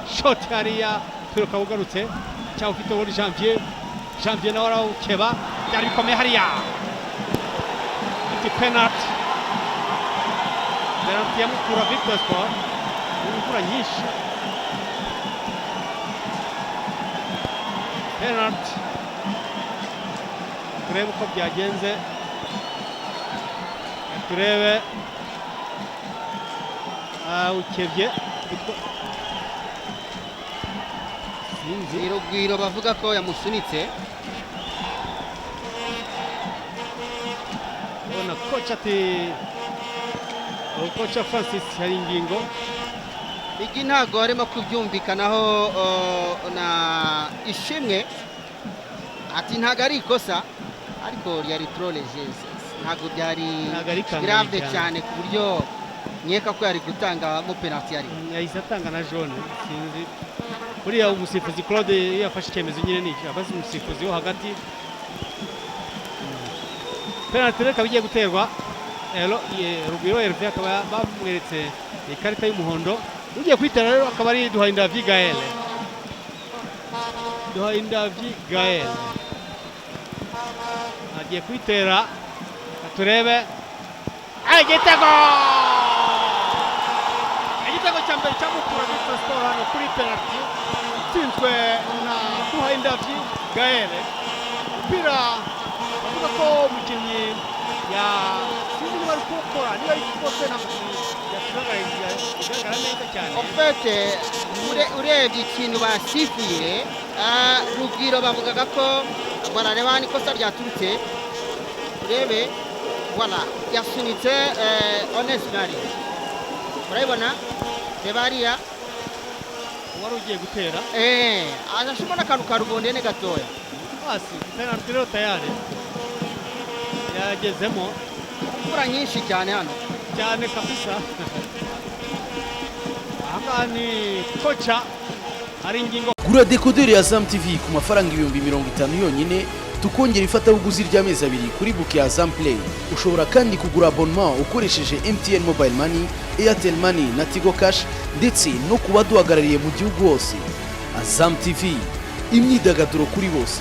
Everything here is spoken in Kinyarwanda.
Shoti hariya, umupira ukaba ugarutse cyangwa ufite ubundi Janvier. Janvier nawe arawukeba, byari bikomeye hariya. Iti penalty, penalty ya Mukura Victor Sport mu mvura nyinshi. Penalty, turebe uko byagenze, turebe. Ukebye sinzi. Rugwiro bavuga ko yamusunitse. Ubona koca ati koca Francis hari ingingo. Igi ntabwo barimo kubyumvikanaho na Ishimwe ati ntabwo ari ikosa, ariko ryari trop léger, ntabwo byari Ntabwo ari kanganye grave cyane. cyane ku buryo nkeka ko yari gutangamo penalty yari. Yahise atanga na jaune, sinzi. Buriya umusifuzi Claude iyo yafashe icyemezo nyine ni icyo abaze umusifuzi wo hagati. Penalty rero ikaba igiye guterwa. Rugwiro Hervé akaba bamweretse ikarita y'umuhondo. Ugiye kuyitera rero akaba ari Duhayindavyi Gael. Duhayindavyi Gael agiye kuyitera, turebe. Igitego, igitego cya mbere cya Mukura Victor Sport hano kuri penalty, itsinzwe na Duhayindavyi Gael. Umupira bavuga ko umukinnyi ya sinzi niba ari kuwukora, niba ari kuwukora, ntabwo bigaragara neza cyane. En fait, urebye ikintu basifuye, Rugwiro bavugaga ko barareba hano ikosa ryaturutse. Urebe, voilà, yasunitse Onesme, urabibona, reba hariya. Wari ugiye gutera. Arashimo n'akantu ka rubondene gatoya. Basi, penalty rero tayari yagezemo. Imvura nyinshi cyane hano. Cyane kabisa. Ahangaha ni koca hari ingingo. Gura dekoderi ya Azam TV ku mafaranga 50,000 yonyine, tukongera ifatabuguzi ry'amezi 2 kuri bouquet ya Azam Play. Ushobora kandi kugura abonnement ukoresheje MTN Mobile Money, Airtel Money na Tigo Cash, ndetse no ku baduhagarariye mu gihugu hose. Azam TV, imyidagaduro kuri bose.